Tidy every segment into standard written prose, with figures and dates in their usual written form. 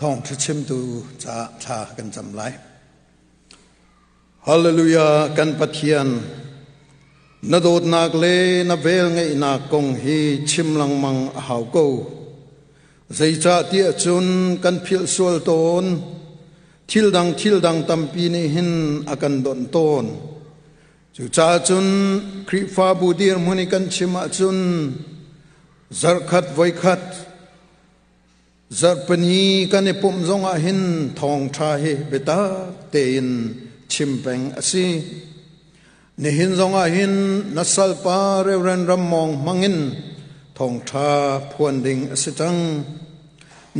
Thawngṭha chimtu caah thla kan cam lai. Hallelujah kan Pathian na dawtnak le na velngeihnak kong hi chim lengmang a hau ko. Zeicahtiah cun kan philh sual tawn. Thil dang thil dang tampi nih hin a kan donh tawn. Cucaah cun Khrihfabu dirhmun i kan chim ahcun zarhkhat voikhat Zarhpini kan i pumh zongah hin thawngṭha hi biatak tein chim peng a si. Nihin zongah hin na salpa Reverend Ram Mawng hmangin thawngṭha phuan ding a si cang.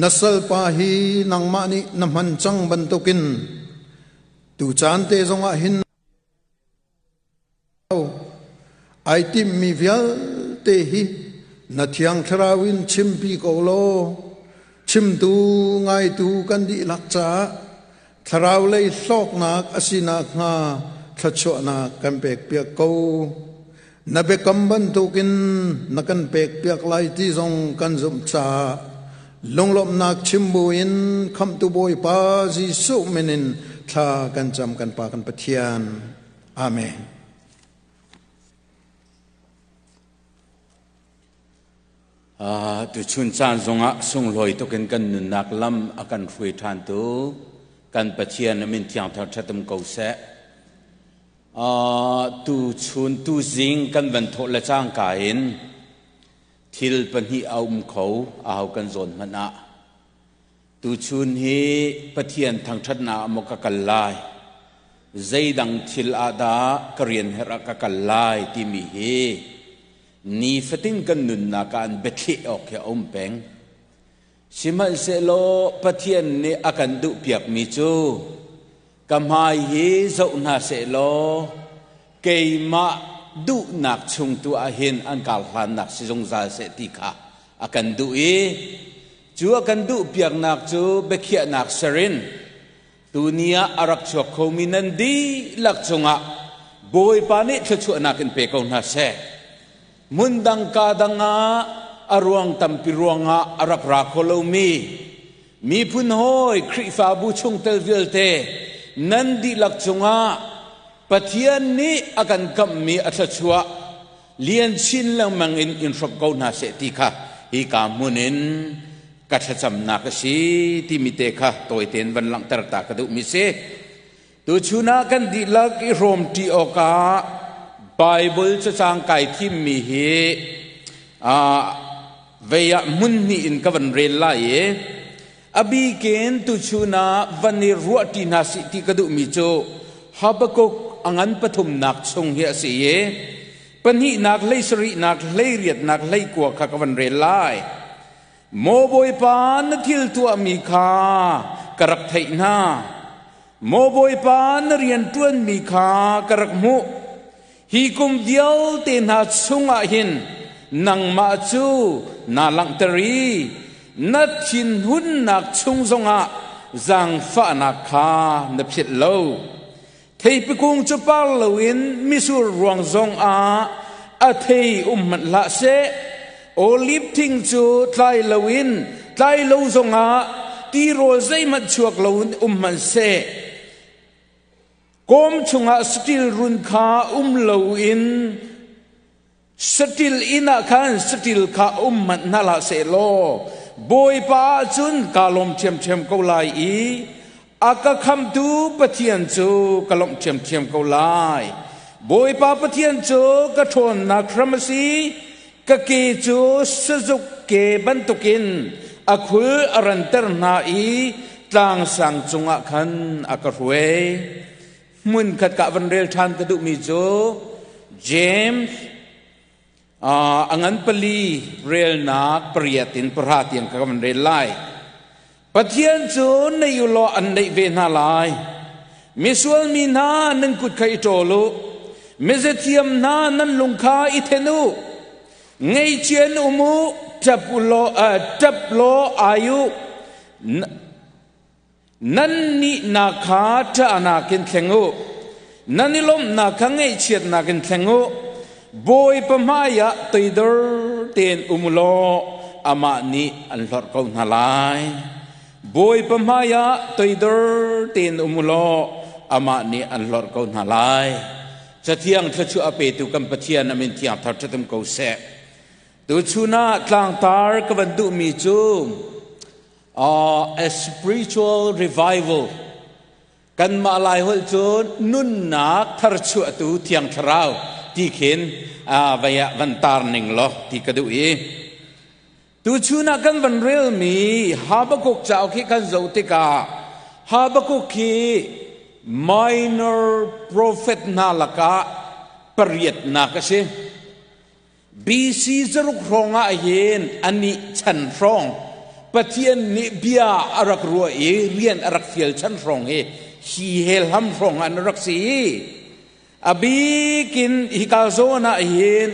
Na salpa hi nangmah nih na hman cang bantukin tu caan te zongah hin Ai timhmi vialte hi na Thiang Thlarau in chimpi ko law chimtu ngaitu kan dihlak caah thlarau lei hlawknak a si nakhnga thluachuahnak kan pekpiak ko. Na biakam bantukin na kan pekpiak lai ti zong kan zumh caah lunglawmhnak chim buin Khamhtu Bawipa Jesuh min in thla kan cam kan Pa kan Pathian. Amen. Tuchun caan zongah sunglawi tukin kan nunnak lam a kan hruai ṭhantu kan Pathian a min thiang thar ṭhatum ko seh. Tuchun tuzing kan van thawh le cangka in thil pahnih a um kho a hau kan zawn hmanh ah. Tuchun hi Pathian thangṭhatnak ah maw ka kal lai, zeidang thil ah dah ka rian herh ah ka kal lai timi hi nifatin kan nunnak ah an biathli awk hi a um peng. Sihmanhsehlaw Pathian nih a kan duhpiakmi cu ka hmai hi zoh hna sehlaw keimah duhnak chung tu ah hin an kar hlannak si zungzal seh ti kha a kan duh i cu a kan duhpiaknak cu biakhiahnak ser in tuni ah a rak chuak khomi nan dihlak cungah Bawipa nih thluachuahnak in pe ko hna seh. Hmundang ka dang ah a ruang tampi ruangah a rak ra kho lomi miphun hawi Khrihfabu chungtel vialte nan dihlak cungah Pathian nih a kan kamhmi a thluachuah lian chin lengmang in in hrawmh ko hna seh ti kha hi ka hmun in ka thlacamnak a si timi te kha tawi tein van langhter ta ka duhmi si. Tuchun ah kan dihlak i hrawmṭi awkah Baibal cacang kai thimmi hi vei ah hmun hnih in ka van rel lai i a bikin tuchun ah van i ruahṭi hna sih ti ka duhmi cu Habakkuk a ngan pathumnak chung hi a si i pahnihnak, hleisarihnak, hleiriatnak, hleikua kha ka van rel lai. Maw Bawipa, na thil tuahmi kha ka rak theih hna. Maw Bawipa, na rian ṭuanmi kha ka rak hmuh. Hi kum vialte hna chungah hin nangmah cu naa langhter i na thinhunnak chung zongah zaangfahnak kha na philh lo. Theipi kung cu par loin mitsur ruang zongah a thei um hmanh hlah seh. Oliv thing cu tlai loin tlai lo zongah tirawl zeihmanh chuak loin um hmanh seh. Kawm chungah saṭil run kha um loin Saṭil inn ah khan saṭil kha um hmanh hna hlah seh law Bawipa ah cun kaa lawm ṭhiamṭhiam ko lai i a ka khamtu Pathian cu ka lawmh ṭhiamṭhiam ko lai. Bawipa Pathian cu ka ṭhawnnak hram a si, ka ke cu sazuk ke bantukin a khul a ranter hna i tlangsang cungah khan a ka hruai. Hmunkhat ka van rel ṭhan ka duhmi cu James a ngan pali relnak pariat in pahra tiang ka van rel lai. Pathian cu nei u law an neih ve hna lai. Misual mi hna nan kut kha i ṭawl u. Mizathiam hna nan lung kha i then u. Ngeichian um u, ṭap u law, ṭap law ai u. Nan nihnak kha ṭahnak in thleng u. Nan i lawmhnak kha ngaihchiatnak in thleng u. Bawipa hmaiah toidor tein um u law amah nih an hlorh ko hna lai. Bawipa hmaiah toidor tein um u law amah nih an hlorh ko hna lai. Cathiang thluachuah a petu kan Pathian a min thiang thar ṭhatum ko seh. Tuchun ah tlangtar ka van duhmi cu a spiritual revival kanmah lai holh cun nunnak tharchuahtu thiang thlarau ti khin vei ah van tar ning law ti ka duh i Tuchun ah kan van relmi Habakkuk cauk hi kan zoh tikah Habakkuk hi minor prophet hna lakah pariatnak a si. BC zaruk hrawng ah hin anih chan hrawng Pathian nih bia a rak ruah i rian a rak fial chan hrawng hi hi he hlam hrawng an rak si. A bikin hika zawn ah hin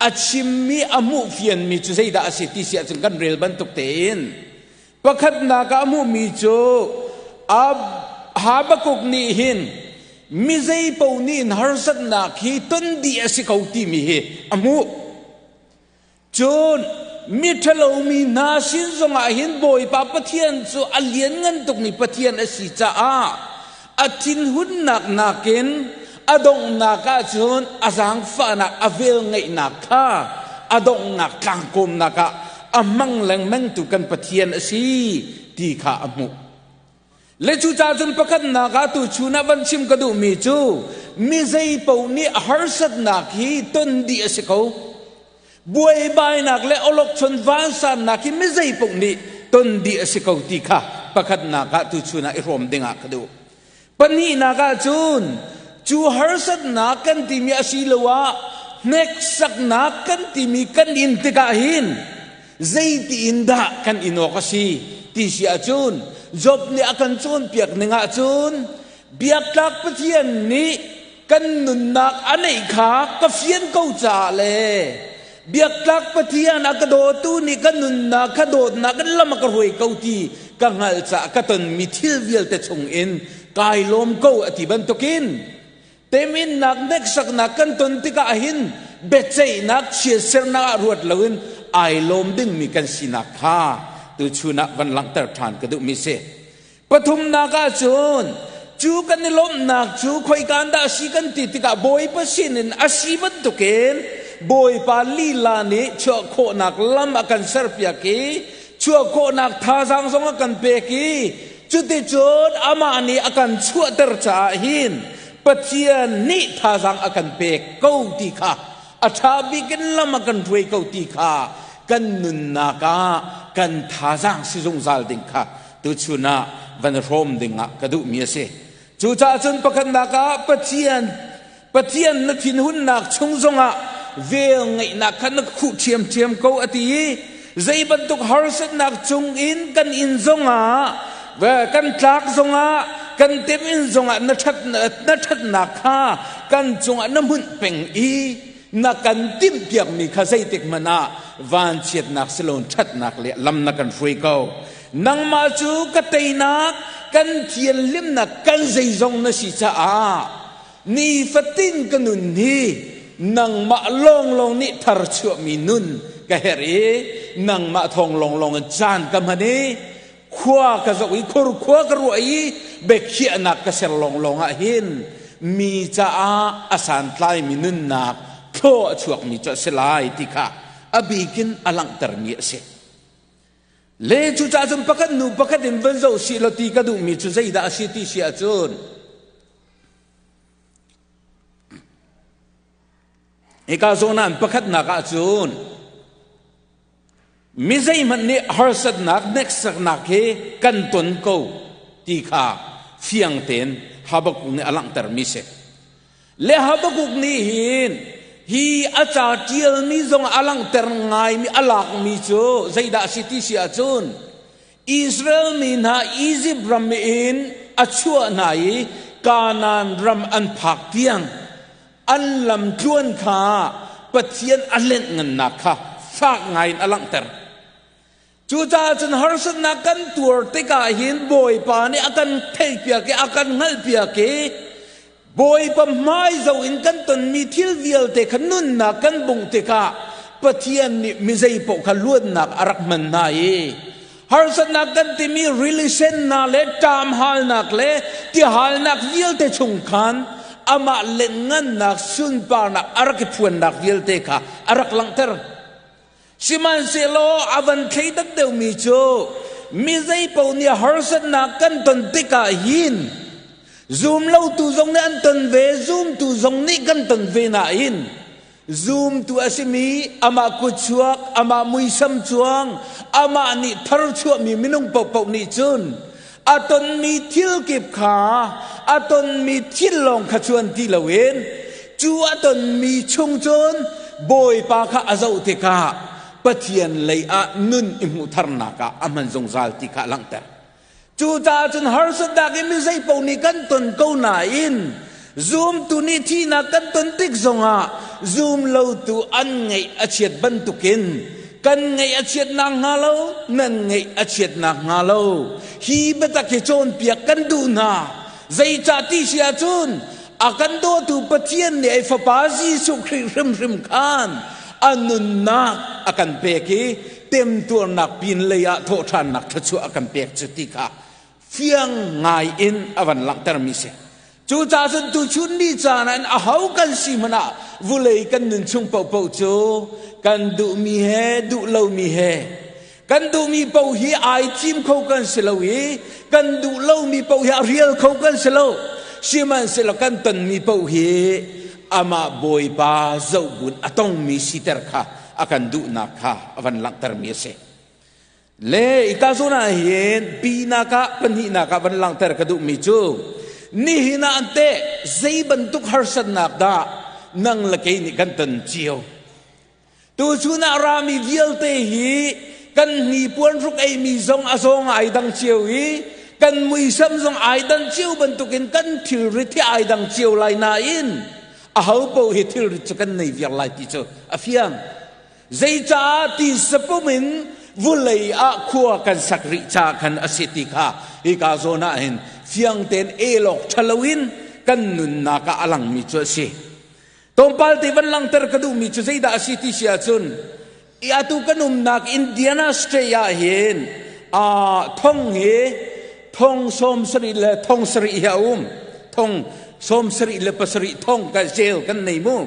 a chimmi a hmuh fianmi cu zeidah a si ti si ahcun kan rel bantuk tein pakhatnak ah a hmuhmi cu Habakkuk nih hin mi zei paoh nih in harsatnak hi ton dih a si ko timi hi a hmuh. Cun miṭhalomi hna sin zongah hin Bawipa Pathian cu a lianngan tukmi Pathian a si caah a thinhunnak nakin a donghnak ah cun a zaangfahnak a velngeihnak kha a donghnak tlangkawmnak ah a hmang lengmangtu kan Pathian a si ti kha a hmuh. Le cucaah cun pakhatnak ah tuchun ah van chim ka duhmi cu mi zei paoh nih harsatnak hi ton dih a si ko. Buaibainak le awlokchon vansannak hi mi zei paoh nih ton dih a si ko ti kha pakhatnak ah tuchun ah i hrawm dingah ka duh. Pahnihnak ah cun cu harsatnak kan timi asiloah hneksaknak kan timi kan in tikah hin zeiti in dah kan in awk a si ti si ahcun Job nih a kan cawnpiak ning ahcun biaktlak Pathian nih kan nunnak a neih kha ka fian ko caah le biaktlak Pathian a ka dawtu nih ka nunnak kha dawtnak in lam a ka hruai ko ti ka hngalh caah ka tonmi thil vialte chung in kai lawm ko a ti bantukin Teminnak hneksaknak kan ton tikah hin biaceihnak chiatsernak ah ruat loin ai lawm dingmi kan sinak kha tuchun ah van langhter ṭhan ka duhmi si. Pathumnak ah cun cu kan i lawmhnak cu khoika dah a si kan ti tikah Bawipa sinin a si bantukin Bawipa lila nih chuah khawhnak lam a kan serpiak i chuah khawhnak thazaang zong a kan pek i Cuticun amah nih a kan chuahter caah hin Pathian nih thazaang a kan pek ko ti kha a ṭha bik in lam a kan hruai ko ti kha kan nunnak ah kan thazaang si zungzal ding kha tuchun ah van hrawm ding ah ka duhmi a si. Cucaah cun pakhatnak ah Pathian Pathian na thinhunnak chung zongah vel ngeihnak kha na khuh ṭhiamṭhiam ko a ti i zei bantuk harsatnak cung in kan inn zongah kan tlak zongah kan tem in zongah na na ṭhatnak kha kan cungah na hmunh peng i na kan timhpiakmi kha zeitik hmanh ah vanchiatnak siloin ṭhatnak le lam na kan hruai ko nangmah cu ka teinak kan thianhlimnak kan zeizong na si caah Nifatin ka nun hi nangmah lawnglawng nih tharchuahmi nun ka herh i nangmah thawng lawnglawng in caan ka hman i khua ka zoh i khurkhua ka ruah i biakhiahnak ka ser lawnglawng ah hin mi caah a santlaimi nunnak thlaw a chuakmi cu a si lai ti kha a bikin a langhtermi a si. Le cucaah cun pakhat nu pakhat in van zoh sih law ti ka duhmi cu zeidah a si ti si ahcun Hika zawn ah pakhatnak ahcun mi zeihmanh nih harsatnak hneksaknak hi kan ton ko ti kha fiang tein Habakkuk nih a langhtermi si. Le Habakkuk nih hin hi a ca ṭialmi zong a langhter ngaimi a lakmi cu zeidah a si ti si ahcun Israel mi hna Izipt ram in a chuah hna i Kanaan ram an phak tiang an lamtluan kha Pathian a lenh ngannak kha fak ngaiin a langhter. Cucaah cun harsatnak kan tuar tikah hin Bawipa nih a kan theihpiak i a kan hngalhpiak i Bawipa hmai zoh in kan tonmi thil vialte kha nunnak kan bungh tikah Pathian nih mi zei paoh kha luatnak a rak hman hna i. Harsatnak kan timi rili sennak le ṭamhalnak le tihalnak vialte chung khan amah lengngannak sunparnak a rak i phuannak vialte kha a rak langhter. Sihmanhsehlaw a van thleidan deuhmi cu mi zeipaoh nih harsatnak kan ton tikah hin zum lotu zong nih an ton ve, zumtu zong nih kan ton ve nain Zumtu a simi amah kutchuak, amah muisam cuang, amah nih tharchuahmi minung paohpaoh nih cun a tonmi thil kip kha a tonmi thil lawng kha cuan ti loin cu a tonmi chung cun Bawipa kha a zoh tikah Pathian lei ah nun i hmuh tharnak ah a hman zungzal ti kha a langhter. Cucaah cun harsatnak in mi zeipaoh nih kan ton ko nain zumtu nih thihnak kan ton tik zongah zum lotu an ngaih a chiat bantukin kan ngaih a chiatnak hnga lo nan ngaih a chiatnak hnga lo hi biatak hi cawnpiak kan duh hna. Zeicah ti si ahcun a kan dawtu Pathian nih ei Fapa Jesuh Khrih hrimhrim khan a nunnak a kan pek i temtuarnak pinlei ah thawhṭhannak thluachuah a kan pek cu ti kha fiang ngai in a van langhtermi si. Cucaah cun tuchun ni caan ah aho kan si hmanh ah vulei kan nun chung paohpaoh cu kan duhmi he duh lomi he kan duhmi paoh hi ai thim kho kan si lo i kan duh lomi paoh hi a rial kho kan si lo. Sihmanhsehlaw kan tonmi paoh hi amah Bawipa zohbun a tongmi siter kha a kan duhnak kha a van langhtermi a si. Le ika zawn ah hin pinak ah pahnihnak ah van langhter ka duhmi cu nihin ah an teh zei bantuk harsatnak dah nang le kei nih kan ton cio. Tuchun ah rami vialte hi kan hnipuan hruk eimi zong a zawng ai dang cio i kan muisam zong ai dan cio bantukin kan thilrit hi ai dang cio lai nain aho paoh hi thilrit cu kan nei viar lai ti cu a fiang. Zeicah ti sapum in vulei ah khua kan sak rih ca khan a si ti kha hika zawn ah hin fiang tein elawk ṭhalo in kan nunnak ah a langmi cu a si. Tlawmpal te van langhter ka duhmi cu zeidah a si ti si ahcun i atu kan umnak Indiana State ah hin thong hi thong 70 le thong sarih hi a um. Thong 77 thong ka jail kan nei mu.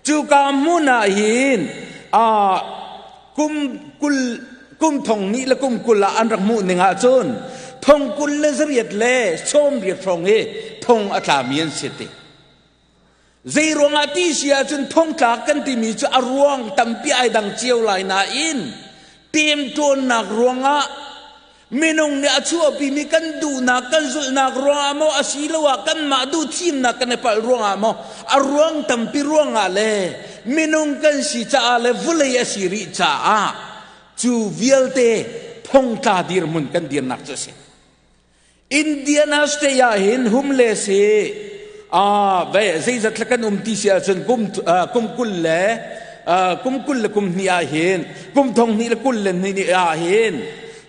Cuka hmun ah hin kum 20 kum thong hnih le kum 20 ah an rak hmuh ning ahcun thong 28 le 80 hrawng hi thong a tlami an si ti. Zei ruangah ti si ahcun thongtlak kan timi cu a ruang tampi ai dang cio lai nain temṭawnnak ruangah minung nih a chuahpimi kan duhnak kan zulhnak ruangah maw asiloah kanmah duh thimnak kan i palh ruangah maw a ruang tampi ruangah le minung kan si caah le vulei a si rih caah cu vialte thongtla dirhmun kan dirnak cu a si. Indiana State ah hin homeless hi ve zeizat kan um ti si ahcun kum kum 20 le kum 20 le kum hnih ah hin kum thong hnih le kul le hnih ah hin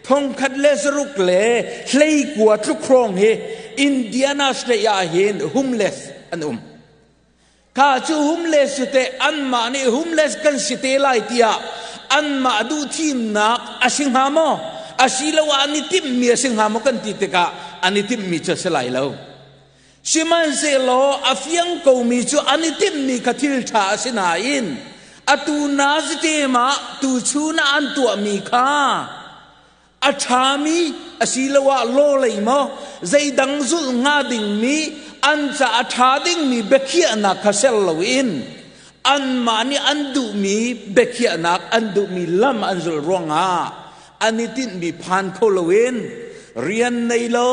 thong khat le zaruk le 19 tluk hrawng hi Indiana State ah hin homeless an um. Kha cu homeless cu teh anmah nih homeless kan si te lai tiah anmah duh thimnak a si hnga maw? Asiloah an i timhmi a si hnga maw kan ti tikah an i timhmi cu a si lai lo. Sihmanhsehlaw a fiang komi cu an i timhmi kha thil ṭha a si nain atu nazitem ah tuchun ah an tuahmi kha a ṭhami asiloah lawlei maw zeidang zulh hnga dingmi an ca a ṭha dingmi biakhiahnak kha ser loin anmah nih an duhmi biakhiahnak an duhmi lam an zulh ruangah an i tinhmi phan kho loin rian nei lo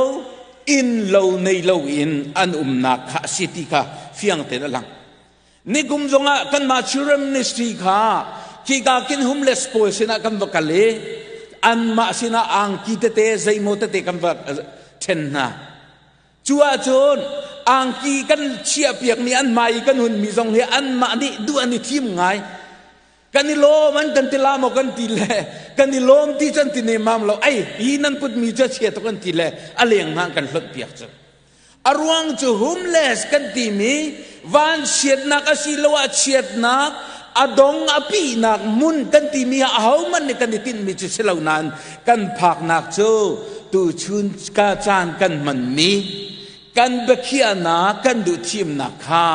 inn lo nei loin an umnak kha a si ti kha fiang tein a lang. Nikum zongah kanmah Children Ministry kha khika kin homeless pawl sinah kan va kal i anmah sinah angki tete zeimaw tete kan va ṭhen hna. Cu ahcun angki kan chiahpiakmi an hmai i kan hunmi zong hi anmah nih duh an i thim ngai. Kan i lawm an kan ti la maw kan ti le kan i lawm ti cu an ti nemmam lo. Ei, hi nan putmi cu a chia tuk an ti le a leng hna an kan hlonh piak cu. A ruang cu homeless kan timi vanchiatnak asiloah chiatnak A dong a pihnak hmun kan timi ah ahohmanh nih kan i tinhmi cu si lo nain kan phaknak cu tuchun ka caan kan hmanmi kan biakhiahnak kan duh thimnak kha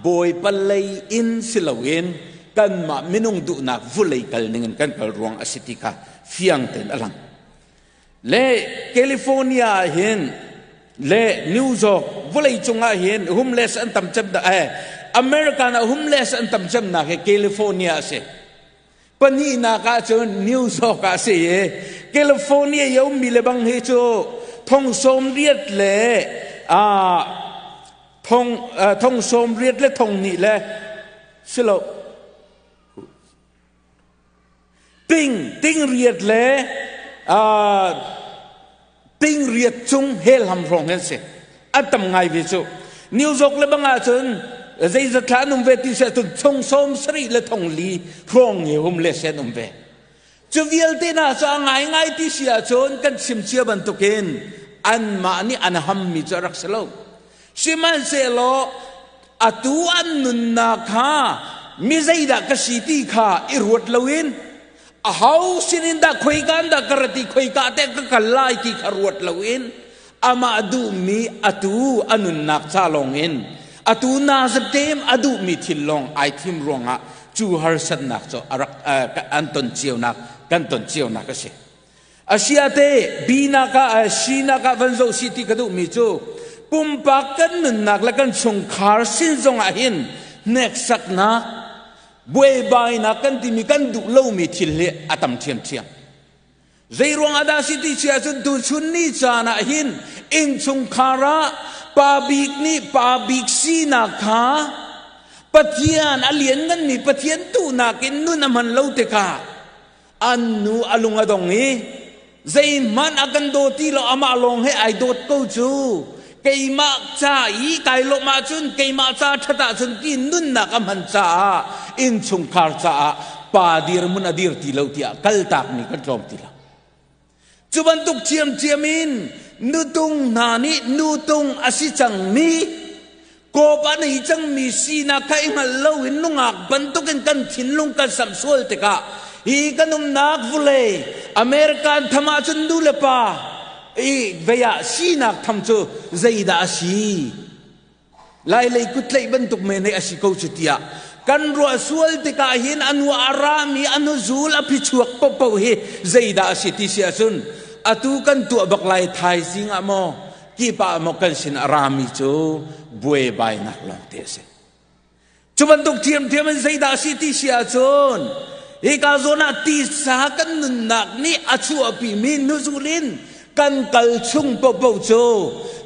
Bawipa lei in si loin kanmah minung duhnak vulei kal ningin kan kal ruang a si ti kha fiang tein a lang. Le California ah hin le New York vawlei cungah hin homeless an tam cem da eh American ah homeless an tam cemnak hi California a si. Pahnihnak ah cun New York ah a si i California i a ummi le bang hi cu thong sawm riat le thong thong sawm riat le thong hnih le silo Ting ting riat le ting riat cung hel ham hrawng an si. An tam ngai ve cu. New York le bang ahcun zeizat thla an um ve ti se cun thong sawm sarih le thong li hrawng hi hum le se an um ve. Cu vialte hna cu a ngaingai ti si ahcun kan chim cia bantukin anmah nih an hammi cu a rak si lo. Sihmanhsehlaw atu an nunnak kha mi zeidah ka si ti kha i ruat loin aho sinin dah khoika in dah ka rat i khoika te ka kal lai ti kha ruat loin amah duhmi atu a nunnak ca lawngin atu nazatem a duhmi thil lawng ai thim ruangah cu harsatnak cu a rak an ton cionak kan ton cionak a si. Asiate binak ah sinak ah van zoh si ti ka duhmi cu pumpak kan nunnak le kan chungkhar sin zong ah hin hneksaknak buaibainak kan timi kan duh lomi thil hi a tam ṭhiamṭhiam. Zei ruang ah dah si ti si ahcun tuchun ni caan ah hin innchungkhar ah pa bik nih pa bik sinak kha Pathian a liannganmi Pathian duhnak in nun a hman lo tikah An nu a lung a dong i zeihmanh a kan daw ti lo amah lawng he ai dawt ko cu keimah ca i kai lawmh ahcun keimah ca ṭhat ahcun ti nunnak a hman caah innchungkhar caah pa dirhmun a dir ti lo tiah kaltakmi kan tlawm ti lo. Cu bantuk ṭhiamṭhiam in nutung hna nih nutung a si cangmi kawp a nei cangmi sinak kha i hngal loin nungak bantukin kan thinlung kan samh sual tikah hi kan umnak vulei American tham ahcun nu le pa i vei ah sinak tham cu zeidah a si Lailei kutleih bantuk men hei a si ko cu tiah kan ruah sual tikah hin a nu a rami a nuzul a phichuak paohpaoh hi zeidah a si ti si ahcun atu kan tuah bak lai thaizing ah maw kipa ah maw kan sin a rami cu buaibainak lawngte a si. Cu bantuk ṭhiamṭhiam in zeidah a si ti si ahcun hika zawn ah tisa kan nunnak nih a chuahpimi nuzul in kan kal chung paohpaoh cu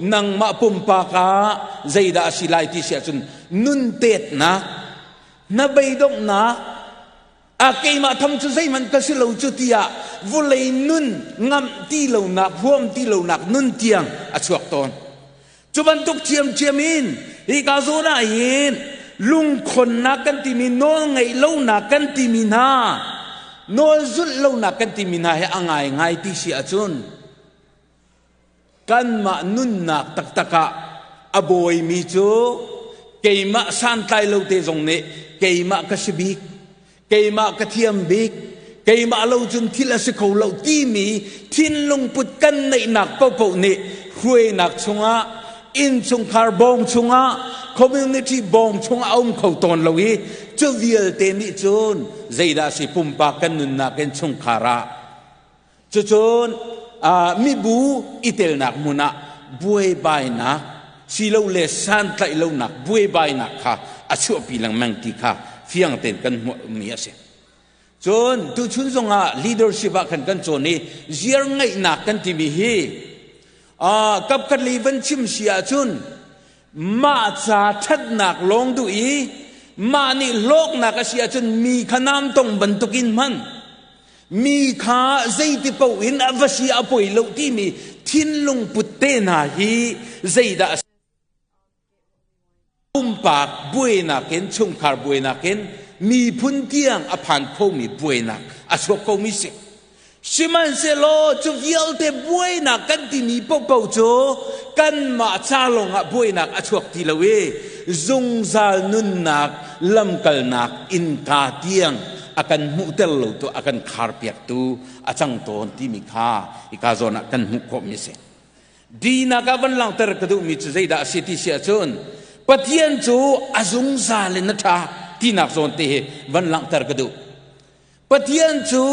nangmah pumpak ah zeidah a si lai ti si ahcun nun tetnak na beidonghnak a keimah tham cu zeihmanh ka si lo cu tiah vulei nun ngamh ti lonak huam ti lonak nun tiang a chuak tawn. Cu bantuk ṭhiamṭhiam in hika zawn ah hin lungkhonnak kan timi nawl ngeih lonak kan timi hna nawl zulh lonak kan timi hna hi a ngaingai ti si ahcun kanmah nunnak taktak ah a bawimi cu keimah santlai lo te zong nih keimah ka si bik keimah ka thiam bik keimah lo cun thil a si kho lo timi thinlung put kan neihnak paohpaoh nih hruainak chungah innchungkhar bawng chungah community bawng chungah a um kho tawn lo i cu vialte nih cun zeidah si pumpak kan nunnak in chungkhar ah Cucun mibu i telnak hmun ah buaibainak silole santlaih lonak buaibainak kha a chuahpi lengmang ti kha fiang tein kan hmuhmi a si. Cun tuchun zongah leadership ah khan kan cawn i ziar ngeihnak kan timi hi kapkhat lei van chim si ahcun mah ca ṭhatnak lawng duh i mah nih hlawknak a si ahcun mi kha namtong bantukin hman Mi kha zeiti paoh in a va si a poi lo timi thinlung put te hna hi zeidah a si? Pumpak buainak in chungkhar buainak in miphun tiang a phan khomi buainak a chuak komi si. Sihmanhsehlaw cu vialte buainak kan timi paohpaoh cu kanmah ca lawngah buainak a chuak ti lo i zungzal nunnak lamkalnak innka tiang a kan hmuhter lo tu a kan kharpiaktu a cang tawn timi kha hika zawn ah kan hmuh khawhmi a si. Dinak ah van langhter ka duhmi cu zeidah a si ti si ahcun Pathian cu a zungzal in a ṭha tinak zawn te hi van langhter ka duh. Pathian cu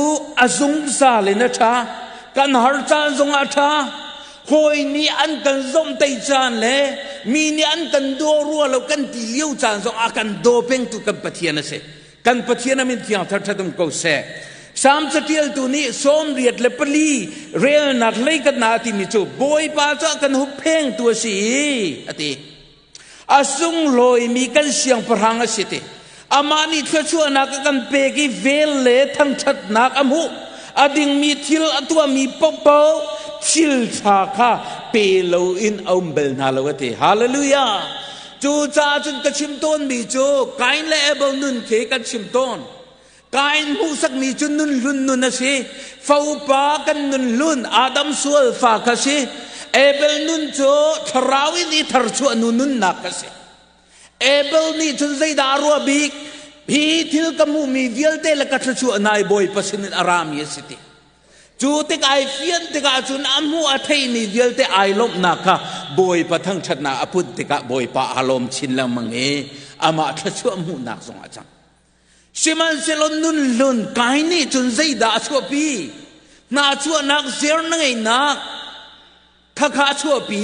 a zungzal in a ṭha. Kan har caan zongah a ṭha. Hawi nih an kan zomhtaih caan le mi nih an kan daw rua lo kan ti lio caan zong a kan daw pengtu kan Pathian a si. Kan Pathian a min thiang thar ṭhat um ko seh. Salm caṭialtu nih 74 relnak hlei kan na timi cu Bawipa cu a kan hupphengtu a si i a ti. A sunglawimi kan siangpahrang a si ti. Amah nih thluachuahnak a kan pek i vel le thangṭhatnak a hmuh. A dingmi thil a tuahmi paohpaoh thil ṭha kha pe loin a um bal hna lo a ti. Hallelujah! Cucaah cun ka chim tawnmi cu Kain le Abel nun khi kan chim tawn. Kain hmuhsakmi cu nun hlun nun a si. Fopa kan nun hlun Adam sual fa kha si. Abel nun cu thlarau in i tharchuah nu nunnak kha si. Abel nih cun zeidah a ruah bik? Hi thil ka hmuhmi vialte le ka thluachuah nai Bawipa sinin a rami a si ti. Cu tik ai fian tikah cun a hmuh a theihmi vialte ai lawmhnak kha Bawipa thangṭhatnak a put tikah Bawipa aa lawm chin lengmang i amah thluachuah hmuhnak zong a cang. Sihmanhsehlaw nun hlun kai nih cun zeidah a chuahpi? Hnachuahnak zer na ngeihnak khakha a chuahpi.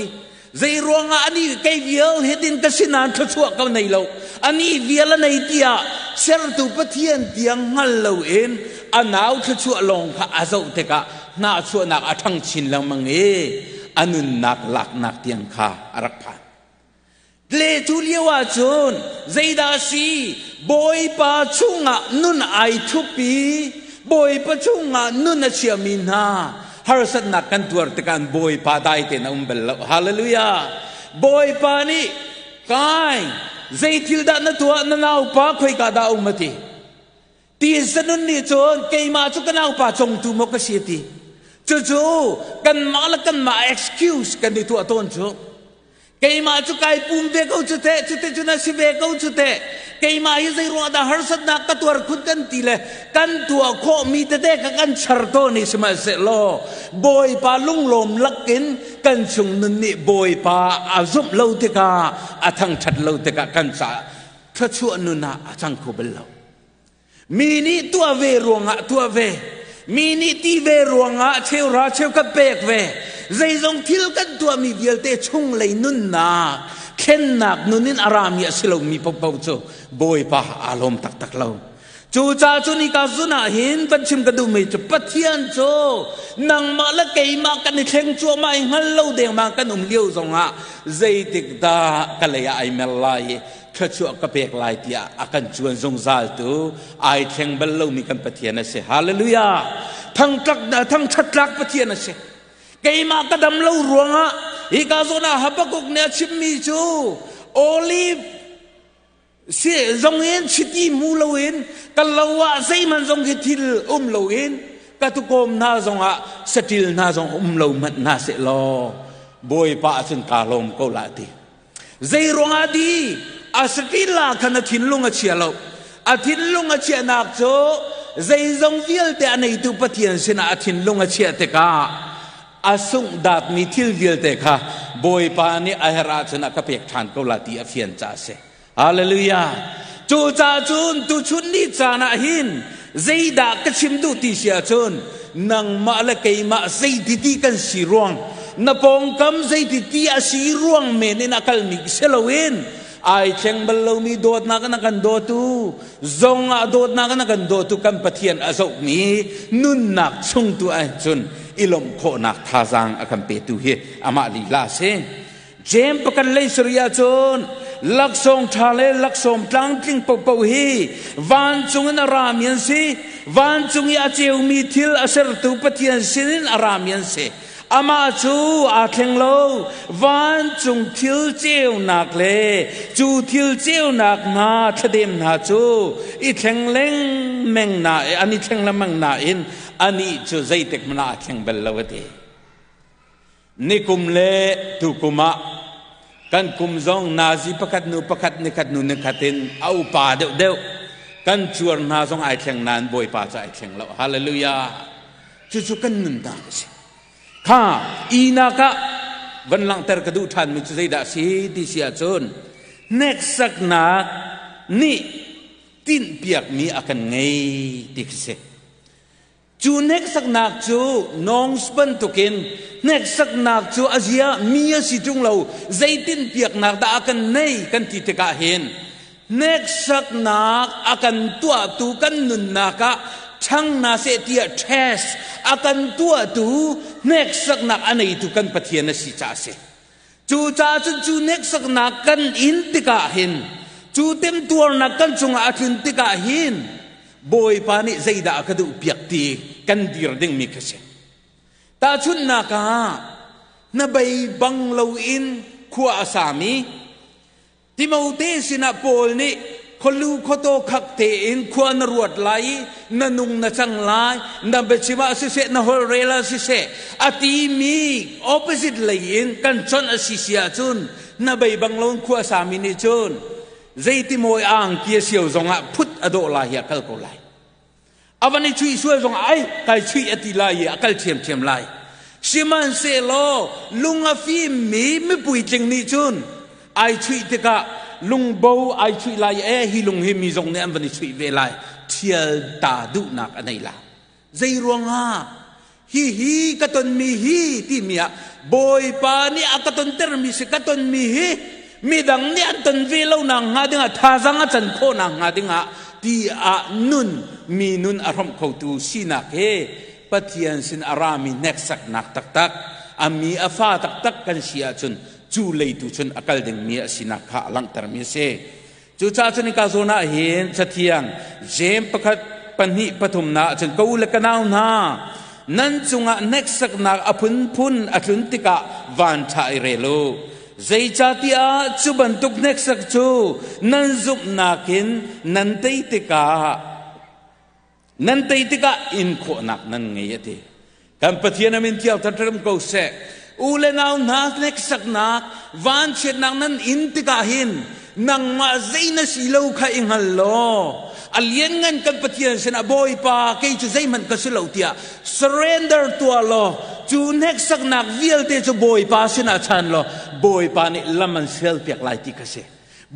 Zei ruangah ani kei vial hitin ka sinan thluachuah ka nei lo. Ani vial a nei tiah sertu Pathian tiang hngal loin a nau thluachuah lawng kha a zoh tikah hnachuahnak a ṭhang chin lengmang i a nunnak laknak tiang kha a rak phan. Tle cu lio ahcun zeidah a si? Bawipa chungah nun ai thup i Bawipa chungah nun a chiami hna harsatnak kan tuar tikah Bawipa dai tein a um bal lo. Hallelujah! Bawipa nih kai zei thil dah na tuah na naupa khoika dah a um a ti. Ti sanun nih cun keimah cu ka naupa congtu maw ka si a ti. Cucu kanmah le kanmah excuse kan i tuah tawn cu. Keimah cu kai pum ve ko cu teh, cuti cun a si ve ko cu teh. Keimah hi zei ruah dah harsatnak ka tuar khun kan ti le kan tuah khawhmi tete ka kan char tawn i sihmanhsehlaw Bawipa lunglawm lakin kan chung nun nih Bawipa a zumh lo tikah a thangṭhat lo tikah kan caah thluachuah nun ah a cang kho bal lo. Mi nih tuah ve ruangah tuah ve. Mi nih ti ve ruangah cheuhra cheukhat pek ve. Zeizong thil kan tuahmi vialte chunglei nunnak, thlennak nun in a rami a si lomi paohpaoh cu Bawipa aa lawm taktak lo. Cucaah cun hika zun ah hin van chim ka duhmi cu Pathian cu nangmah le keimah kan i thleng cuahmah i hngal lo dengmang kan um lio zongah zeitik dah ka lei ah ai mer lai i thluachuah ka pek lai tiah a kan cuan zungzal tu ai thleng bal lomi kan Pathian a si. Hallelujah! Thangtlak thangthat tlak Pathian a si. Keimah ka dam lo ruangah hika zawn ah Habakkuk nih a chimmi cu olive si zong in chiti mu loin ka lo ah zeihmanh zong hi thil um loin ka tukawm hna zongah saṭil hna zong um lo hmanh hna seh law Bawipa ah cun kaa lawm ko la ti. Zei ruangah di a satila khan a thinlung a chia lo. A thinlung a chiahnak cu zeizong vialte a neitu Pathian sinah a thinlung a chiah tikah a sunghdatmi thil vialte kha Bawipa nih a herh ahcun a ka pek ṭhan ko la ti a fian caah a si. Hallelujah. Cucaah cun tuchun ni caan ah hin zeidah ka chim duh ti si ahcun nangmah le keimah zeiti ti kan si ruang na pawngkam zeiti ti a si ruang men in a kalmi si loin ai thleng bal lomi dawtnak in a kan dawtu zong ah dawtnak in a kan dawtu kan Pathian a zohmi nunnak chung tu ahcun i lawmh khawhnak thazaang a kan petu hi amah lila a si. Jeim pakhat lei sarih ahcun laksawng ṭha le laksawng tlangtling paohpaoh hi vancung in a rami an si. Vancung i a ceumi thil a sertu Pathian sinin a rami an si. Amah cu aa thleng lo. Vancung thil ceunak le cu thil ceunak hna thladem hna cu i thleng lengmang na an i thleng lengmang nain anih cu zeitik hmanh ah aa thleng bal lo a ti. Nikum le tukum ah kan kum zong nazi pakhat nu pakhat nikhat nu nikhat in a upa deuhdeuh kan cuar hna zong ai thleng nain Bawipa cu ai thleng lo. Hallelujah. Cucu kan nunnak a si. Kha inak ah van langhter ka duh ṭhanmi cu zeidah a si ti si ahcun hneksaknak nih tinhpiakmi a kan ngei ti khi si. Cu hneksaknak cu nongs bantukin hneksaknak cu a zia mi a si ṭung lo zeitinpiaknak dah a kan nei kan ti tikah hin Hneksaknak a kan tuahtu kan nunnak ah ṭhang hna seh tiah test a kan tuahtu hneksaknak a neitu kan Pathian a si caah a si. Cucaah cun cu hneksaknak kan in tikah hin cu temtuarnak kan cungah a tlun tikah hin Bawipa nih zeidah a ka duhpiak ti kan dir dingmi kha si. Tahchunhnak ah hnabei bang loin khua a sami Timote sinah Paul nih khualu khuataw khak tein khua na ruat lai i na nung na cang lai, na biachim ah siseh, na holhrel ah siseh, a timi opposite lei in kan chawnh a si si ahcun na bei bang loin khua sami nih cun zeiti mawi angki a sio zongah phut a dawh lai hi a kal ko lai. A van i chuih sual zong ai kai chuih a ti lai i a kal ṭhiamṭhiam lai. Sihmanhsehlaw lung a fimmi mipuitling nih cun ai chuih tikah lungbo ai chuih lai e hi lung hi mi zong nih an van i chuih ve lai ṭhial ta duhnak a nei la. Zei ruangah hihi ka tonmi hi timi ah Bawipa nih a ka tontermi si ka tonmi hi midang nih an ton ve lo nak hnga dingah thazang a can khawh nak hnga dingah ti ah nun mi nun a hrawmh khotu sinak he Pathian sin a rami hneksaknak taktak a mi a fa taktak kan si ahcun cu leitu cun a kal dingmi a sinak kha a langhtermi a si. Cucaah cun hika zawn ah hin Cathiang Jeim pakhat pahnih pathum na ahcun ka u le ka nau hna nan cungah hneksaknak a phunphun a tlun tikah van ṭha i rel u. Zeicahtiah cu bantuk hneksak cu nan zumhnak in nan tei tikah nan tei tikah in khawhnak nan ngei a ti. Kan Pathian a min thiang ṭhaṭharam ko seh. U le nau hna hneksaknak vanchiatnak nan in tikah hin nangmah zei na si lo kha i hngal law a lianngan kan Pathian sinah Bawipa kei cu zeihmanh ka si lo tiah surrender tuah law cu hneksaknak vialte cu Bawipa sinah chan law Bawipa nih lam an sialpiak lai ti kha si.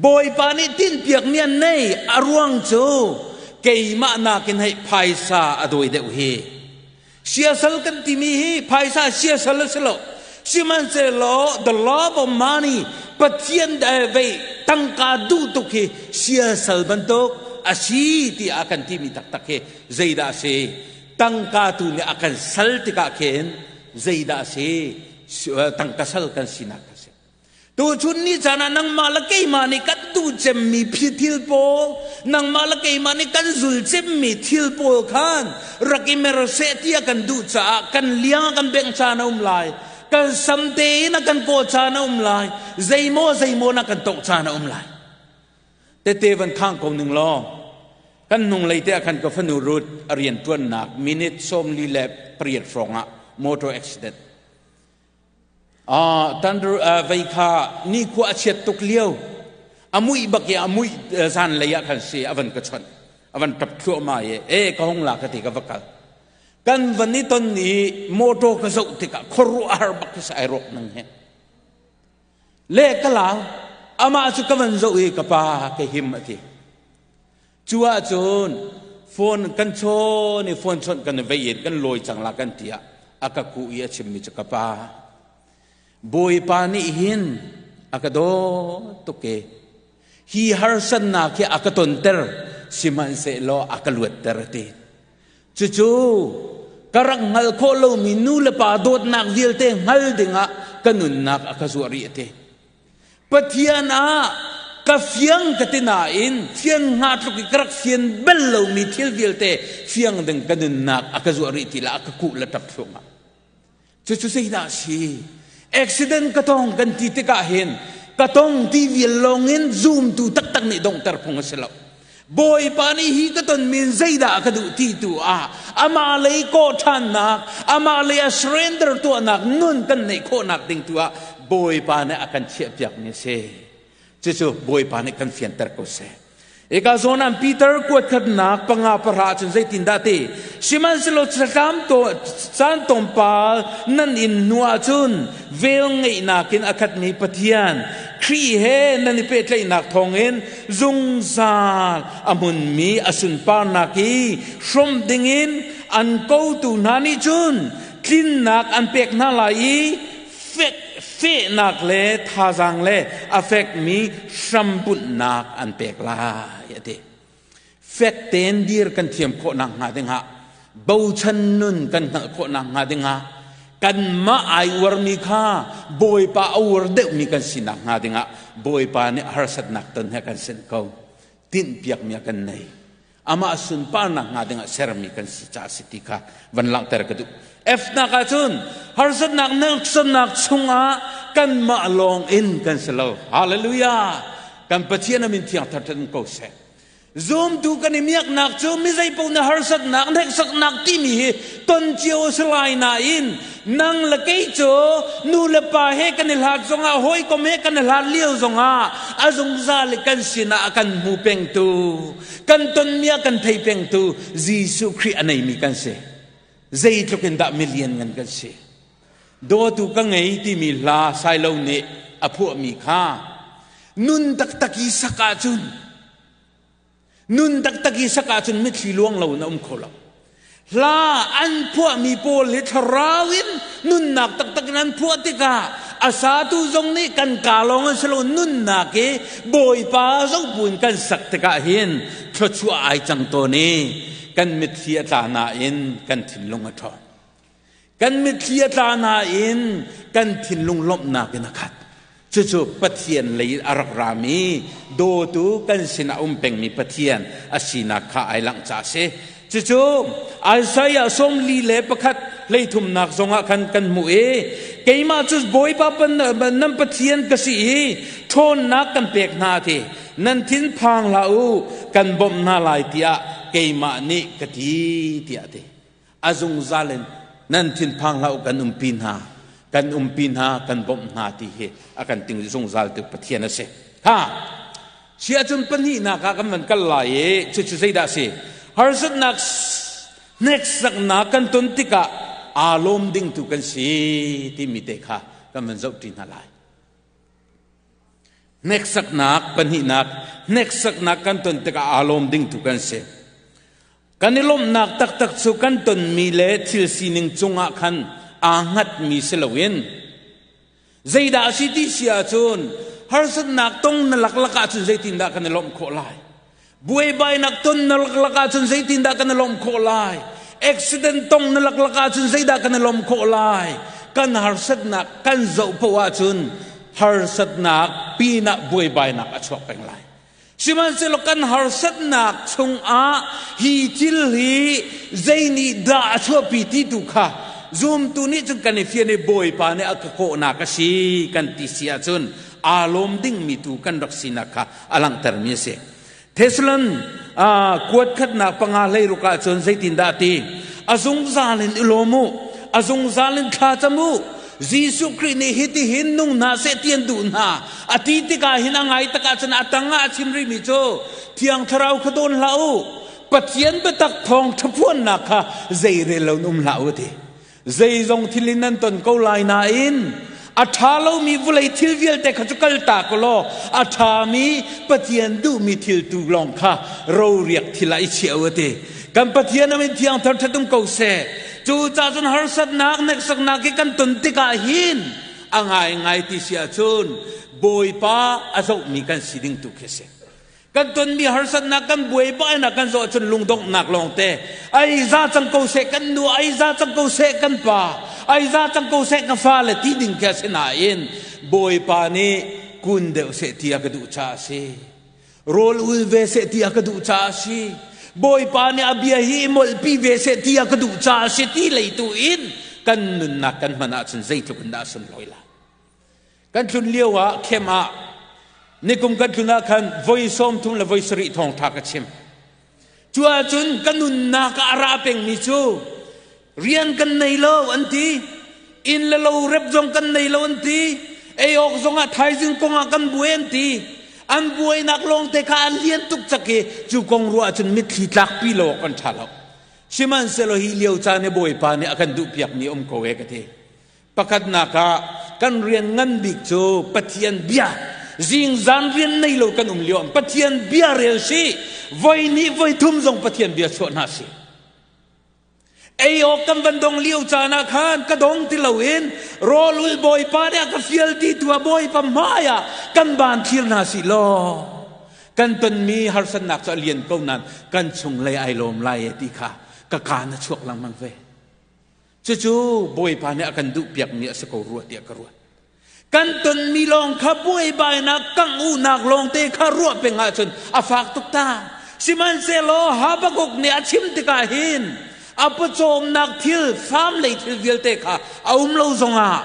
Bawipa nih tinhpiakmi an nei a ruang cu keimah nakin hei phaisa a dawi deuh hi. Siasal kan timi hi phaisa siasal a si lo. Sihmanhsehlaw the love of money Pathian vei tangka duh tuk hi siasal bantuk a si tiah a kan timi taktak hi zeidah a si? Tangka tu nih a kan sal tikah khin zeidah a si? Tangka sal kan sinak a si. Tuchun ni caan ah nangmah le keimah nih kan duh cemmi thil pawl, nangmah le keimah nih kan zul cemmi thil pawl khan rak i mer seh tiah kan duh caah kan liang a kan bengh caan a um lai. Kan sam tein a kan kaw caan a um lai. Zeimaw zeimaw na kan toh caan a um lai. Tete van khang ko ning law kan hnunglei te ah khan ka fanu Ruth a rianṭuannak minute 48 hrawng ah motor accident Thunder vei kha nikhua a chiat tuk lio a muih bak i a muih zanlei ah khan si a van ka chawnh a van ṭap thluahmah i e ka hung la ka ti ka va kal kan van i ton i motor ka zoh tikah khuaruahhar bak khi si ai rawk nang he le ka lau amah cu ka van zoh i ka pa ka him a ti Cu ahcun phone kan chawn i phone chawnh kan vei in kan lawi cang la kan ti ah a ka kuh i a chimmi cu ka pa Bawipa nih hin a ka dawt tuk e hi harsatnak hi a ka tonter sihmanhsehlaw a ka luatter a ti cucu ka rak hngalh khawh lomi nu le pa dawtnak vialte hngal dingah ka nunnak a ka zuah rih a ti Pathian ah ka fiang ka ti nain fian hnga tluk i ka rak fian bal lomi thil vialte fiang ding ka nunnak a ka zuah rih ti la a ka kuh le ṭap thluahmah. Cucu zeidah a si? Accident ka tong kan ti tikah hin ka tong ti vial lawngin zumtu taktak nih donghter phung a si lo. Bawipa nih hi ka ton min zeidah a ka duh ti tu ah amah lei kawh ṭhannak, amah lei a surrender tuahnak nun kan neih khawhnak ding tu ah Bawipa nih a kan chiahpiakmi a si. Cucu Bawipa nih kan fianter ko seh. Eka zawn ah Peter kuat khatnak panga pahra cun zeitindah ti sihmanhsehlaw tlam to caan tlawmpal nan in hnu ahcun vel ngeihnak in a khatmi Pathian Khrih he nan i pehtlaihnak thawngin zungzal a hmunmi a sunparnak i hrawmh dingin an kotu hna nih cun tlinnak an pek hna lai i fek fehnak le thazaang le a fekmi hrambunhnak an pek lai a ti. Fek tein dir kan thiam khawh nakhnga dingah bochan nun kan hngalh khawh nakhnga dingah kanmah ai uarmi kha Bawipa a uar deuhmi kan si nakhnga dingah Bawipa nih harsatnak ton he kan senh ko tinhpiakmi a kan nei. Amah sunparnak hnga dingah sermi kan si caah si ti kha van langhter ka duh. F nak ahcun harsatnak hneksannak chungah kanmah lawng in kan si lo. Hallelujah! Kan Pathian a min thiang thar ko seh. Zumtu kan i miaknak cu mi zeipaoh na harsatnak hneksaknak timi hi ton cio a si lai nain nang le kei cu nu le pa he kan i hlat zongah hawikom he kan i hlat lio zongah a zungzal i kan sinah a kan hmu pengtu kan tonmi a kan thei pengtu Jesuh Khrih a neimi kan si. Zeitluk in dah milian ngan kan si. Dawtu ka ngei timi hla Sailo nih a phuahmi kha nun taktak i sak ahcun Nun taktak i sak ahcun mitthli luang lo in a um kho lo. Hla an phuahmi pawl hi thlarau in nunnak taktak in an phuah tikah a satu zong nih kan ka lawng an si lo nunnak i Bawipa zohbu in kan sak tikah hin thluachuah ai cang tawn i kan mitthli a tla nain kan thinlung a ṭhawng. Kan mitthli a tla nain kan thinlung lawmhnak in a khat. Cucu Pathian lei in a rak rami dawtu kan sinah um pengmi Pathian a sinak kha ai langh ca a si. Cucu Isaiah 41 hleithumnak zongah khan kan hmuh i keimah cu Bawipa nan Pathian ka si i ṭhawnnak kan pek hna ti nan thin phang hlah u kan bawmh hna lai tiah keimah nih ka ti tiah a ti. A zungzal in nan thinphang hlah u kan umpi hna kan umpi hna kan bawmh hna ti hi a kan ting zungzal tu Pathian a si. Ha si ahcun pahnihnak ah kan van kal lai i cucu zeidah a si? Harsatnak hneksaknak kan ton tikah aa lawm ding tu kan si timi te kha kan van zohṭi hna lai. Hneksaknak pahnihnak hneksaknak kan ton tikah aa lawm ding tu kan si. Kan i lawmhnak taktak cu kan tonmi le thil sining cungah khan aa hngatmi si loin zeidah a si ti si ahcun harsatnak tong na laklak ahcun zeitindah kan i lawmh khawh lai? Buaibainak ton na laklak ahcun zeitindah kan i lawmh khawh lai? Accident tong na laklak ahcun zeidah kan i lawmh khawh lai? Kan harsatnak kan zoh paoh ahcun harsatnak pinah buaibainak a chuak peng lai. Sihmanhsehlaw kan harsatnak chungah hi thil hi zei nih dah a chuahpi ti tu kha zumtu nih cun kan i fian i Bawipa nih a ka kawhnak a si kan ti si ahcun aa lawm dingmi tu kan rak sinak kha a langhtermi a si. Thessalon kuat khatnak panga hleiruk ahcun zeitindah a ti? A zungzal in i lawm u, a zungzal in thla cam u, Jesuh Khrih nih hitihin nung hna seh ti an duh hna. A ti tikah hin a ngai tak ahcun a tang ah a chim rihmi cu Thiang Thlarau kha dawn hlah u. Pathian biatak thawng ṭhaphuannak kha zeirel lo in um hlah u a ti. Zeizong thil in nan ton ko lai nain a ṭha lomi vawlei thil vialte kha cu kaltak u law a ṭhami Pathian duhmi thil tu lawng kha roriak thil ah i chiah u a ti. Kan Pathian a min thiang thar ṭhat um ko seh. Cucaah cun harsatnak, hneksaknak hi kan ton tikah hin a ngaingai ti si ahcun Bawipa a zohmi kan si ding tu khi a si. Kan tonmi harsatnak, kan buaibainak kan zoh ahcun lungdonghnak lawngte ai za cang ko seh kan nu, ai za cang ko seh kan pa, ai za cang ko seh ka fale ti ding khi a si nain Bawipa nih kun deuh seh ti a ka duh caah a si. Rawl ul ve seh ti a ka duh caah a si. Bawipa nih a bia hi i molhpi ve seh ti a ka duh caah a si ti lei tu in kan nunnak kan hman ahcun zeitluk in dah a sunlawi lai. Kan tlun lio ah khem ah nikum kan tlun ah khan voi 30 le voi 70 thawngtha ka chim. Cu ahcun ka nunnak ah a ra pengmi cu rian kan nei lo an ti, inn le lo rep zong kan nei lo an ti, ei awk zong ah thaizing kong ah kan buai an ti. An buainak lawngte kha an lian tuk cak i cu kong ruah ahcun mitthli tlakpi lo awk an ṭha lo. Sihmanhsehlaw hi lio caan i Bawipa nih a kan duhpiakmi um ko e ka ti. Pakhatnak ah kan rian ngan bik cu Pathian bia zingzan rian nei lo kan um lio Pathian bia rel si voi nih voi thum zong Pathian bia chuah hna si. Ei awk kan van dong lio caan ah khan ka dong ti loin rawl ul Bawipa nih a ka fial ti tu ah Bawipa hmai ah kan ban thlir hna si law kan tonmi harsatnak cu a lian ko nain kan chunglei ai lawm lai e ti kha ka kaan a chuak lengmang ve. Cucu Bawipa nih a kan duhpiakmi a si ko rua tiah ka ruat. Kan tonmi lawng kha buaibainak kangh-uhnak lawngte kha ruah peng ahcun a fak tuk ta. Sihmanhsehlaw Habakkuk nih a chim tikah hin a pawcawmnak thil, farm lei thil vialte kha a um lo zongah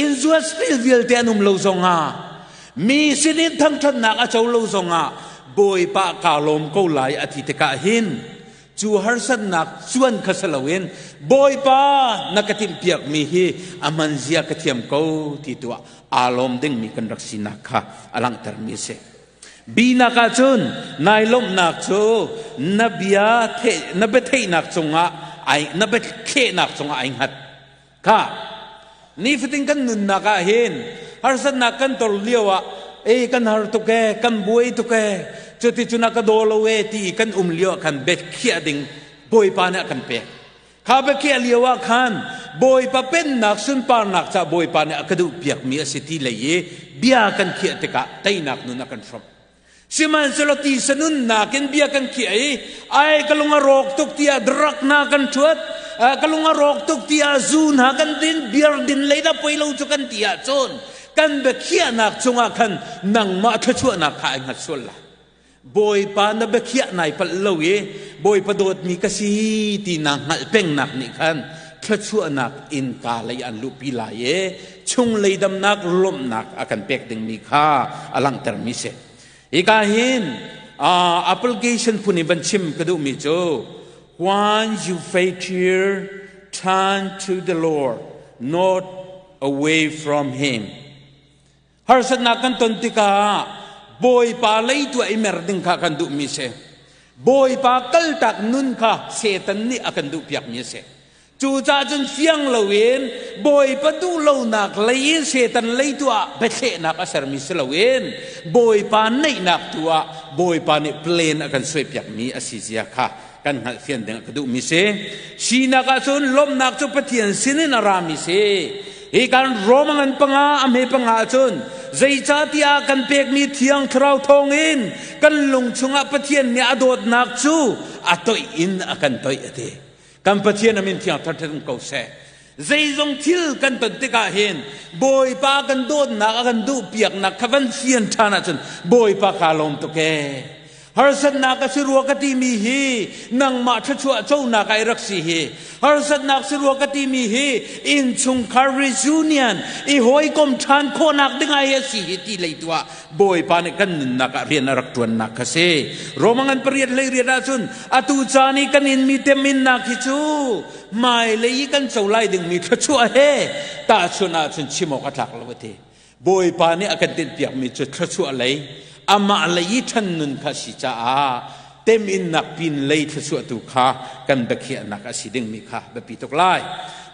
inn zuat thil vialte an um lo zongah mi sinin thangṭhatnak a co lo zongah Bawipa kaa lawm ko lai a ti tikah hin cu harsatnak cuan kha si loin Bawipa na ka timhpiakmi hi a hman zia ka thiam ko ti tu ah aa lawm dingmi kan rak sinak kha a langhtermi a si. Binak ah cun nai lawmhnak cu na bia na biatheihnak cungah ai na biathlehnak cungah ai hngat. Kha nifatin kan nunnak ah hin harsatnak kan tor lio ah ei kan har tuk e kan buai tuk e cuti cun a ka daw lo e ti kan um lio ah khan biakhiah ding Bawipa nih a kan pek. Kha biakhiah lio ah khan Bawipa pennak sunparnak ca Bawipa nih a ka duh piakmi a si ti lei i bia kan khiah tikah teinak nun a kan hrawmh. Sihmanhsehlaw tisa nunnak in bia kan khiah i ai ka lung a rawk tuk tiah drug hna kan ṭhuat, ka lung a rawk tuk tiah zu hna kan din, beer din lei dah poi lo cu kan ti ahcun kan biakhiahnak cungah khan nangmah thluachuahnak kha ai hngat sual lai. Bawipa na biakhiah nai palh lo i Bawipa dawtmi ka si ti naa hngalh pengnak nih khan thluachuahnak innka lei an luhpi lai i chunglei damnak lawmhnak a kan pek dingmi kha a langhtermi si. Hika hin application phun in van chim ka duhmi cu when you failure turn to the Lord not away from him. Harsatnak kan ton tikah Bawipa lei tu i mer ding kha kan duhmi si. Bawipa kaltak nun kha Satan nih a kan duhpiakmi a si. Cucaah cun fiang loin Bawipa duh lonak lei in Satan lei tu ah biathlehnak a sermi si loin Bawipa neihnak tu ah Bawipa nih plan a kan suaipiakmi a si zia kha kan hngalhfian ding ka duhmi si. Sinak ahcun lawmhnak cu Pathian sinin a rami si. Hi kan Rome ngan panga a hme panga ahcun zeicahtiah kan pekmi Thiang Thlarau thawngin kan lung chungah Pathian nih a dawtnak cu a toih in a kan toih a ti. Kan Pathian a min thiang thar ko seh. Zeizong thil kan ton tikah hin Bawipa kan dawtnak a kan duhpiaknak kha van fian ṭhan ahcun Bawipa kaa lawm tuk ee. Harsatnak a si rua ka timi hi nangmah thluachuah conak ai rak si hi. Harsatnak si rua ka timi hi innchungkhar reunion i hawikom ṭhan khawhnak ding ai a si hi ti lei tu ah Bawipa nih kan nunnak ah rian a rak ṭuannak kha si. Roma ngan pariat hlei riat ahcun atu caan i kan inmi teminnak hi cu hmailei i kan co lai dingmi thluachuah he tahchunh ahcun chim awk a tlak lo a ti. Bawipa nih a kan tinhpiakmi cu thluachuah lei amah lei i ṭhan nun kha a si caah teminnak pin lei thluachuah tu kha kan biakhiahnak a si dingmi kha biapi tuk lai.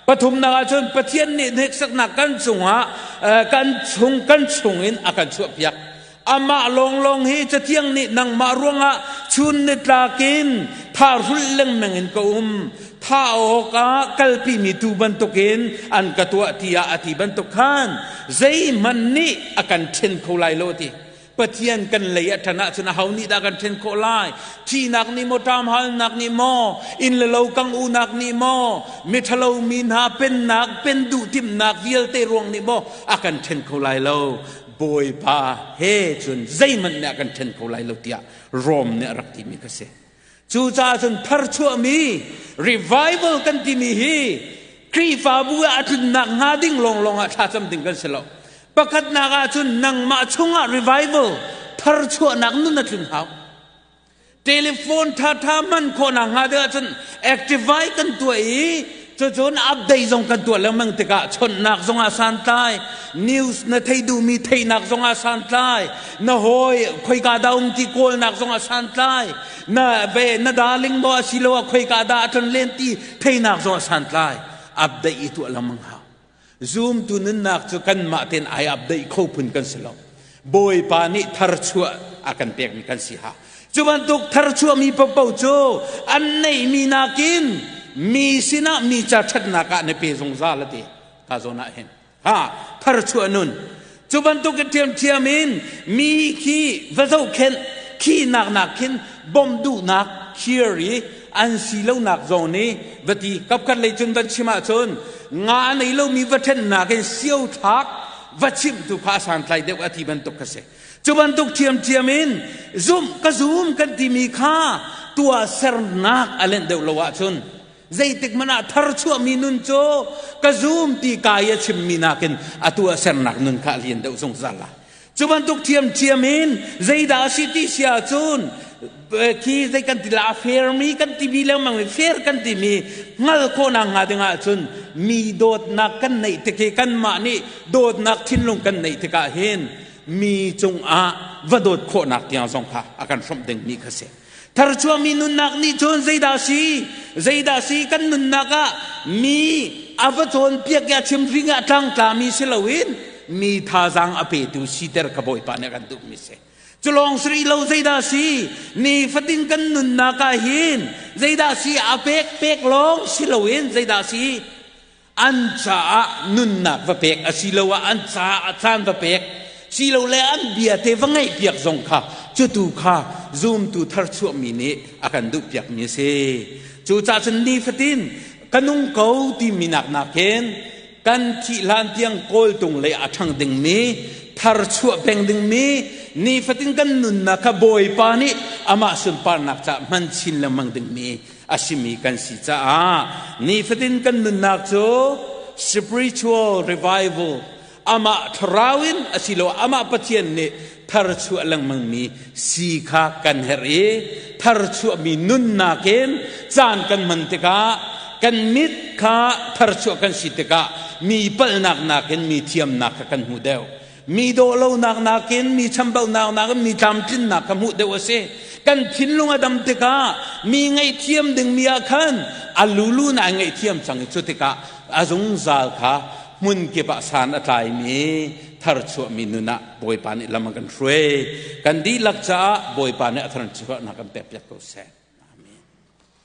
Pathumnak ahcun Pathian nih hneksaknak kan cungah kan chung kan chungin a kan chuahpiak. Amah lawnglawng hi Cathiang nih nangmah ruangah chun nitlak in thahrulh lengmang in ka um. Thah awkah kalpimi tuu bantukin an ka tuah tiah a ti bantuk khan zeihmanh nih a kan ṭhen kho lai lo a ti. Pathian kan lei a ṭan ahcun aho nih dah kan ṭhen khawh lai? Thihnak nih maw, ṭamhalnak nih maw, inn le lo kang unak nih maw, miṭhalo mi hna pennak, pen duh timhnak vialte ruang nih maw a kan ṭhen kho lai lo. Bawipa he cun zeihmanh nih a kan ṭhen kho lai lo tiah Rom nih a rak timi kha si. Cucaah cun tharchuahmi revival kan timi hi Khrihfabu ah a tlunnak hnga ding lawnglawng ah thlacam ding kan si lo. Pakhatnak ah cun nangmah chungah revival tharchuahnak nun a tlun hau. Telephone ṭhaṭha hman khawhnak hnga ding ahcun activate kan tuah i cucun update zong kan tuah lengmang tikah chawnhnak zongah santlai, news na thei duhmi theihnak zongah santlai, na hawi khoika dah um ti kawlnak zongah santlai, na ve na darling maw asiloah khoika dah a ṭon len ti theihnak zongah santlai. Update i tuah lengmang hau. Zumtu nunnak cu kanmah tein ai update kho phun kan si lo. Bawipa nih tharchuah a kan pekmi kan si ha. Cu bantuk tharchuahmi paohpaoh cu an neihmi nakin mi sinah mi ca ṭhatnak ah na pe zungzal a ti. Ka zawn ah hin. Ha, tharchuah nun. Cu bantuk in ṭhiamṭhiam in mi khi va zohkhenh khi nak nak khin bawmh duhnak khir i an si lonak zong nih va ti kapkhat lei cun van chim ahcun nga a nei lomi va ṭhennak in sio thlak va chimh tu kha a santlai deuh a ti bantuk kha si. Cu bantuk ṭhiamṭhiam in zumh ka zum kan timi kha tuahsernak a lenh deuh lo ahcun zeitik hmanh ah tharchuahmi nun cu ka zum ti ka i a chimmi nakin a tuahsernak nun kha a lian deuh zungzal lai. Cu bantuk ṭhiamṭhiam in zeidah a si ti si ahcun khi zei kan ti la a fairmi kan timi lengmang mi fair kan timi hngal khawhnak hnga ding ahcun mi dawtnak kan neih tik hi kanmah nih dawtnak thinlung kan neih tikah hin mi cungah va dawt khawhnak tiang zong kha a kan hrawmh dingmi kha si. Tharchuahmi nunnak nih cun zeidah si? Zeidah si kan nunnak ah mi a va cawnpiak i a chimhring ah tlangtlami si loin mi thazaang a petu siter kha Bawipa nih a kan duhmi si. Cu lawng si rih lo zeidah si? Nifatin kan nunnak ah hin zeidah si a pek pek lawng si loin zeidah si? An caah nunnak va pek asiloah an caah a caan va pek silole an bia te va ngaihpiak zong kha cutu kha zumtu tharchuahmi nih a kan duhpiakmi a si. Cucaah cun nifatin ka nung ko timi nak nakin kan thih hlan tiang kawltung lei a ṭhang dingmi tharchuah peng dingmi nifatin kan nunnak kha Bawipa nih amah sunparnak caah hman chin lengmang dingmi a simi kan si caah nifatin kan nunnak cu spiritual revival amah thlarau in asilo amah Pathian nih tharchuah lengmangmi si kha kan herh i tharchuahmi nunnak in caan kan hman tikah kan mit kha tharchuah kan si tikah mi palhnak nakin mi thiamnak kha kan hmu deuh. Mi dawh lonak nakin mi chambaunak nakin mi tlamtlinnak kha hmuh deuh a si. Kan thinlung a dam tikah mi ngaihthiam dingmi ah khan a lulu na ngaihthiam cang i cu tikah a zungzal kha hmun kip ah san a tlaimi tharchuahmi nun ah Bawipa nih lam a kan hruai. Kan dihlak caah Bawipa nih a tharchuahnak kan pekpiak ko seh.